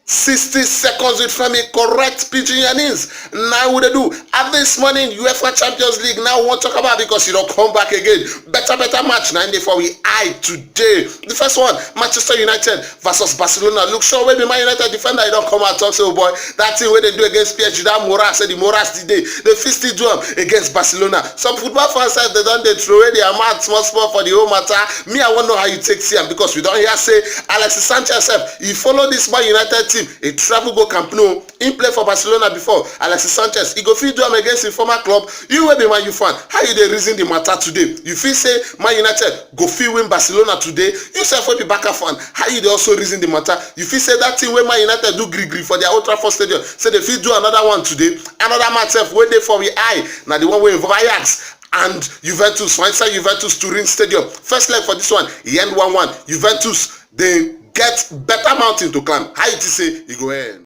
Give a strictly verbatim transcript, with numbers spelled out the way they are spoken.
Sixty seconds with Femi, correct pidgin yarnings. Now we dey do. And this morning, UEFA Champions League, now we wan talk about because e don come back again. Better, better match, na im dey for we eye today. The first one, Manchester United versus Barcelona. Look sure, wey be Man United defender, e don come out talk say, "Oh boy, that thing wey dem do against P S G, that moral, say the moral still dey. Dem fit still do am against Barcelona." Some football fans sef, dem don dey throw away their mouth small small for the whole matter. Me, I wan know how you take see am, because we don hear say Alexis Sanchez sef, e follow this Man United team, e travel go Camp Nou. Im play for Barcelona before. Alexis Sanchez, e go fit do am against im former club? You wey be Man U fan, how you dey reason the matter today? You feel say Man United go fit win Barcelona today? You sef wey be Barca fan, how you dey also reason the matter? You feel say that thing wey Man United do gree gree for their Old Trafford Stadium, say dem fit do another one today? Another match sef wey dey for we eye, na the one wey involve Ajax and Juventus for inside Juventus Turin Stadium. First leg for this one, e end one one. Juventus dey get better mountain to climb. How you think say e go end?